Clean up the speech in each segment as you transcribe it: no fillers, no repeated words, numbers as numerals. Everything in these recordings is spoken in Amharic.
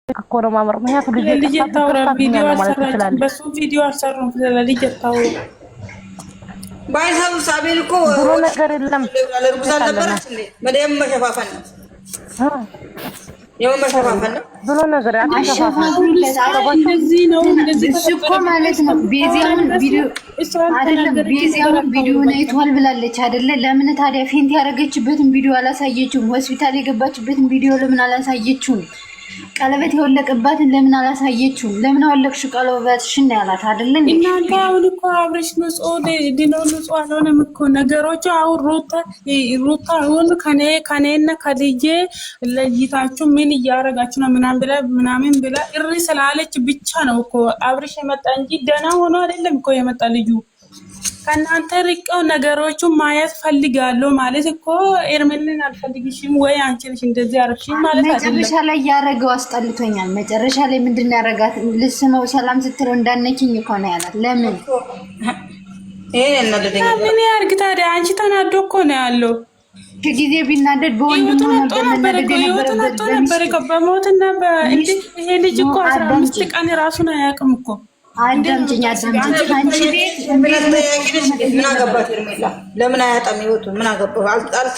እኮ ነው ማምር። ምክንያቱም ልጅ ልጅ ታውራ ጠፋብኝ ቪዲዮ ነው ማለት አልሰራችም። ትችላለች። በሱ ቪዲዮ አልሰሩም። ስለ ልጅ ታውራ ባይሰሩ ሳቤል እኮ ብሎ ነገር የለም። እርጉዝ አልነበረች እንዴ? መደም መሸፋፈን ነው፣ የምን መሸፋፈን ነው? ብሎ ነገር አትሸፋፈን። እንደዚህ ነው እንደዚህ እሱ እኮ ማለት ነው። ቤዚ አሁን ቪዲዮ አይደለም፣ ቤዚ አሁን ቪዲዮን አይቷል ብላለች አይደለ? ለምን ታዲያ faint ያደረገችበትን ቪዲዮ አላሳየችውም? ሆስፒታል የገባችበትን ቪዲዮ ለምን አላሳየችውም? ቀለበት የወለቀባትን ለምን አላሳየችውም? ለምን አወለቅሽ ቀለበትሽን ያላት አይደለ እንዴ? እናንተ አሁን እኮ አብረሽ ንጹህ ድኖ ንጹህ አልሆነም እኮ ነገሮቹ። አሁን ሩታ አሁን ከኔና ከልጄ ለይታችሁ ምን እያረጋችሁ ነው ምናምን ብላ ምናምን ብላ እሪ ስላለች ብቻ ነው እኮ አብርሽ የመጣ እንጂ ደህና ሆኖ አይደለም እኮ የመጣ ልጁ። ከእናንተ ርቀው ነገሮቹ ማየት ፈልጋለሁ ማለት እኮ ኤርሜልን አልፈልግሽም ወይ አንቺ ነሽ እንደዚህ አረግሽኝ ማለት አይደለም። መጨረሻ ላይ ያረገው አስጠልቶኛል። መጨረሻ ላይ ምንድን ነው ያረጋት? ልስመው ሰላም ስትለው እንዳነኪኝ እኮ ነው ያላት። ለምን ይሄን ያናደደኝ ምን ያርግ ታዲያ? አንቺ ተናዶ እኮ ነው ያለው። ጊዜ ቢናደድ በወንድሙ ህይወቱን አጥቶ ነበር ነበር መናደድ እኮ ህይወቱን የነበረበት። አጥቶ ነበር እኮ በሞትና በእንዴ ይሄ ልጅ እኮ 15 ቀን ራሱን አያውቅም እኮ። አዳምጪኝ፣ አዳምጪኝ። ከአንቺ ቤት ምን አገባት ሄርሜላ? ለምን አያጣም ህይወቱን? ምን አገባው?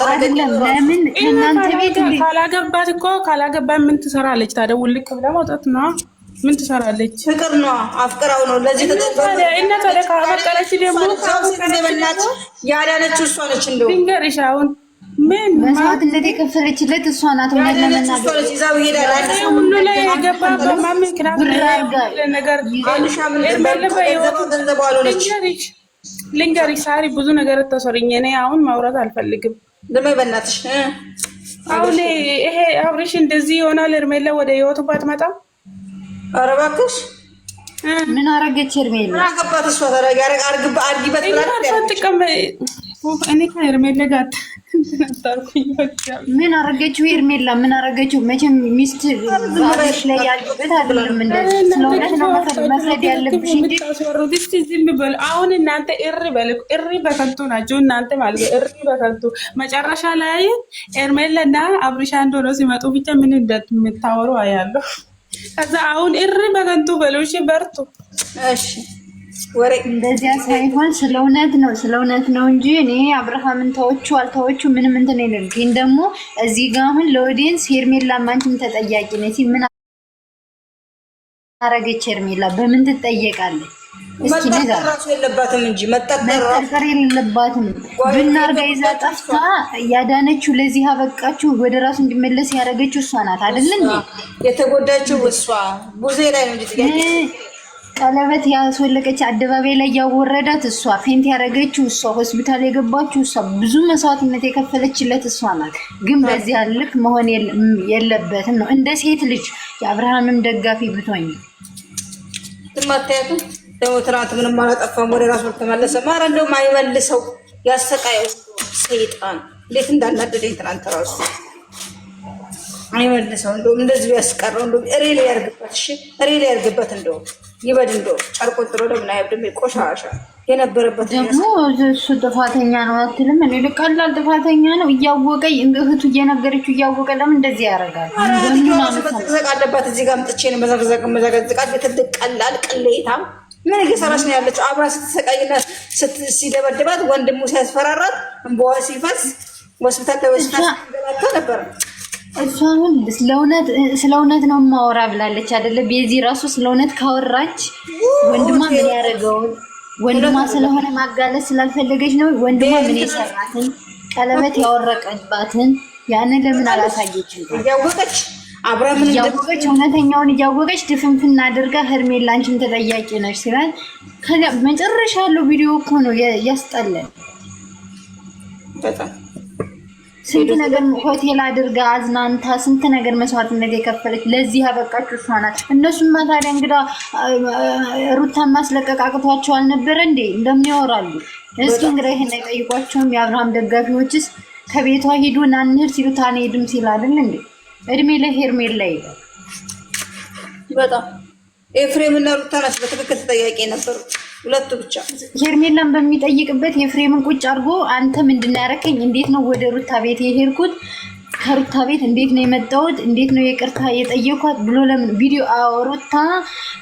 አይደለም ለምን ከእናንተ ቤት እንዴት ካላገባት እኮ ካላገባት ምን ትሰራለች ታዲያ? ውልቅ ብላ መውጣት ነው። ምን ትሰራለች? ፍቅር ነው፣ አፍቅራው ነው። ለዚህ እና ታዲያ ካፈቀረች ደግሞ ተጠበናት። ያዳነችው እሷ ነች። እንደው ልንገርሽ አሁን ምን መስዋዕትነት የከፈለችለት እሷ ናት። እውነት ያዳነችው እሷ ለመናገር ነች። ይዛው ይሄዳል። ሁሉ ላይ የገባበት ምክንያት ነገር ገንዘቡ አልሆነች። ልንገርሽ ሳሪ፣ ብዙ ነገር ተሰሪኝ። እኔ አሁን ማውራት አልፈልግም። ዝም በይ በእናትሽ። አሁን ይሄ አብርሽ እንደዚህ ይሆናል። ሄርሜላ ወደ ህይወቱ ባትመጣም ኧረ እባክሽ ምን አረገች ሄርሜላ? ምን አገባት እሷ? ታዲያ አርጊበት ብላ እኔ ከሄርሜላ ጋር አታርኩኝ። ምን አረገችው ሄርሜላ? ምን አረገችው? መቼም ሚስት ባልሽ ላይ ያለበት አይደለም። እንደዚህ ስለ እውነት ነው መፍረድ ያለብሽ እንጂ የምታስወሩት እስኪ ዝም በሉ። አሁን እናንተ እሪ በሉ፣ እሪ በከንቱ ናቸው እናንተ ማለት ነው። እሪ በከንቱ መጨረሻ ላይ ሄርሜላና አብርሽ አንድ ሆነው ሲመጡ ብቻ ምን እንደምታወሩ አያለሁ። ከዛ አሁን እሪ በከንቱ በሉ። እሺ በርቱ። እሺ ወሬ እንደዚያ ሳይሆን ስለ እውነት ነው፣ ስለ እውነት ነው እንጂ እኔ አብርሃምን ተወቹ አልተወቹ ምንም እንትን የለም። ግን ደግሞ እዚህ ጋር አሁን ለ audience ሄርሜላ አንቺም ተጠያቂ ነች። ምን አረገች ሄርሜላ? በምን ትጠየቃለች? እስኪ መጠርጠር ንገር። ራሱ የለባትም እንጂ መጠርጠር ራሱ መጠርጠር የለባትም። ብናርጋ ይዛ ጠፍታ ያዳነችው ለዚህ አበቃችው፣ ወደ ራሱ እንዲመለስ ያደረገችው እሷ ናት አይደል እንዴ? የተጎዳችው እሷ ቡዜ ላይ ነው እንጂ ጥያቄ ቀለበት ያስወለቀች አደባባይ ላይ ያወረዳት እሷ፣ faint ያደረገችው እሷ፣ ሆስፒታል የገባችው እሷ፣ ብዙ መስዋዕትነት የከፈለችለት እሷ ናት። ግን በዚያ ልክ መሆን የለበትም ነው እንደ ሴት ልጅ የአብርሃምም ደጋፊ ብትሆኝ ትማታያቱ ደግሞ ትናንት ምንም አላጠፋም፣ ወደ ራሱ አልተመለሰም። ኧረ እንደውም አይመልሰው ያሰቃየው ሰይጣን እንዴት እንዳናደደኝ ትናንት ራሱ አይመልሰው። እንደውም እንደዚህ ቢያስቀረው እንደውም ሬል ያርግበት፣ እሺ ሬል ያርግበት፣ እንደውም ይበድ፣ እንደውም ጨርቁን ጥሎ ለምን አይብድም? ቆሻሻ የነበረበት ደግሞ እሱ ጥፋተኛ ነው አትልም? እኔ ቀላል ጥፋተኛ ነው እያወቀ እህቱ እየነገረችው እያወቀ ለምን እንደዚህ ያደርጋል? መዘቅዘቅ አለባት። እዚህ ጋር አምጥቼ ነው መዘቅዘቅ መዘቅዘቃት። የትልቅ ቀላል ቅሌታም ምን እየሰራች ነው ያለችው? አብራ ስትሰቃይና ሲደበድባት ወንድሙ ሲያስፈራራት እንባዋ ሲፈስ ሆስፒታል ለሆስፒታል ስትገባታ ነበረ። እሷ አሁን ስለ እውነት ነው የማወራ ብላለች አይደለ? ቤዚ ራሱ ስለ እውነት ካወራች ወንድሟ ምን ያደረገውን ወንድሟ ስለሆነ ማጋለጥ ስላልፈለገች ነው። ወንድሟ ምን የሰራትን ቀለበት ያወረቀባትን ያንን ለምን አላሳየችም? እያወቀች አብራ ምን እያወቀች እውነተኛውን እያወቀች ድፍንፍን አድርጋ ሄርሜላ አንቺም ተጠያቂ ነሽ ሲላል ከዚያ መጨረሻ ያለው ቪዲዮ እኮ ነው ያስጠላል። በጣም ስንት ነገር ሆቴል አድርጋ አዝናንታ ስንት ነገር መስዋዕትነት የከፈለች ለዚህ ያበቃችው እሷ ናት። እነሱማ ታዲያ እንግዳ ሩታን ማስለቀቅ አቅቷቸው አልነበረ እንዴ? እንደምን ያወራሉ? እስኪ እንግዳ ይሄን አይጠይቋቸውም? የአብርሃም ደጋፊዎችስ ከቤቷ ሂዱ ና እንሂድ ሲሉት አንሄድም ሲል አይደል እንዴ? እድሜ ለሄርሜላ ይላል። በጣም ኤፍሬም እና ሩታ ናቸው በትክክል ተጠያቂ የነበሩት ሁለቱ ብቻ። ሄርሜላን በሚጠይቅበት ኤፍሬምን ቁጭ አድርጎ አንተ ምንድን ነው ያደረከኝ? እንዴት ነው ወደ ሩታ ቤት የሄድኩት? ከሩታ ቤት እንዴት ነው የመጣሁት፣ እንዴት ነው ይቅርታ የጠየኳት ብሎ ለምን ቪዲዮ ሩታ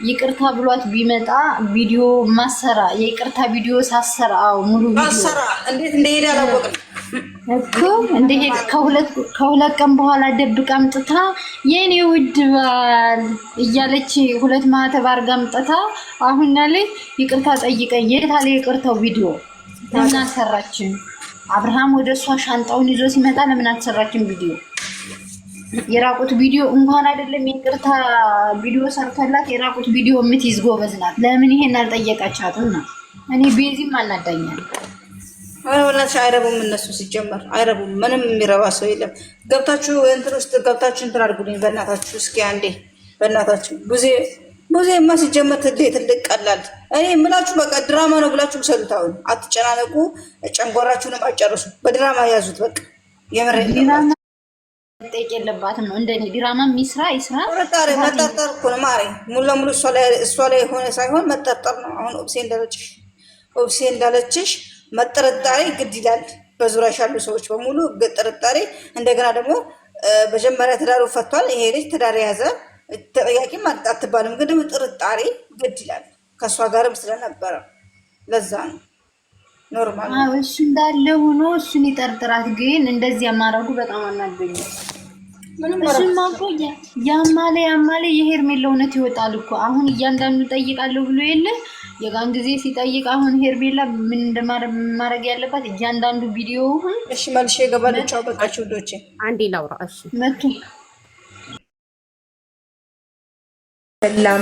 ይቅርታ ብሏት ቢመጣ ቪዲዮ ማሰራ የይቅርታ ቪዲዮ ሳሰራ፣ አዎ ሙሉ ቪዲዮ እንዴት እንደሄደ አላወቅም እኮ እንደሄደ ከሁለት ቀን በኋላ ደብቃ አምጥታ የኔ ውድ ባል እያለች ሁለት ማህተብ አድርጋ አምጥታ አሁን ላይ ይቅርታ ጠይቀኝ የት አለ ይቅርታው ቪዲዮ ለምን አልሰራችም? አብርሃም ወደ እሷ ሻንጣውን ይዞ ሲመጣ ለምን አልሰራችም ቪዲዮ? የራቁት ቪዲዮ እንኳን አይደለም ይቅርታ ቪዲዮ ሰርተላት የራቁት ቪዲዮ የምትይዝ ጎበዝ ናት። ለምን ይሄን አልጠየቀቻትም ነው? እኔ ቤዚም አናዳኛል። ወላሂ አይረቡም፣ እነሱ ሲጀመር አይረቡም። ምንም የሚረባ ሰው የለም። ገብታችሁ እንትን ውስጥ ገብታችሁ እንትን አድርጉልኝ በእናታችሁ እስኪ አንዴ በእናታችሁ ቡዜ ቡዜማ ሲጀመር ትልቅ ትልቅ ቀላል። እኔ የምላችሁ በቃ ድራማ ነው ብላችሁ ውሰዱት። አሁን አትጨናነቁ፣ ጨንጓራችሁንም አጨርሱ። በድራማ ያዙት በቃ። የምሬ መጠየቅ የለባትም ነው እንደኔ። ድራማ የሚስራ ይስራ። ጥርጣሬ መጠርጠር እኮ ነው ማሬ። ሙሉ ለሙሉ እሷ ላይ የሆነ ሳይሆን መጠርጠር ነው። አሁን ኦብሴ እንዳለችሽ ኦብሴ እንዳለችሽ መጠረጣሬ ግድ ይላል። በዙሪያሽ ያሉ ሰዎች በሙሉ ጥርጣሬ። እንደገና ደግሞ መጀመሪያ ትዳሩ ፈቷል ይሄ ልጅ ትዳር የያዘ ተጠያቂም አትባልም፣ ግን ደግሞ ጥርጣሬ ግድ ይላል። ከእሷ ጋርም ስለነበረ ለዛ ነው normal። እሱ እንዳለ ሆኖ እሱን ይጠርጥራት፣ ግን እንደዚያ ማድረጉ በጣም አናዶኛል። እሱማ እኮ ያማለ ያማለ የሄርሜላ እውነት ይወጣል እኮ አሁን እያንዳንዱ ጠይቃለሁ ብሎ የለ የጋን ጊዜ ሲጠይቅ አሁን ሄርሜላ ምን እንደማድረግ ያለባት እያንዳንዱ ቪዲዮ። እሺ መልሼ እገባለሁ። ቻው በቃችሁ ውዶቼ። አንዴ ላውራ። እሺ መቱ ሰላም።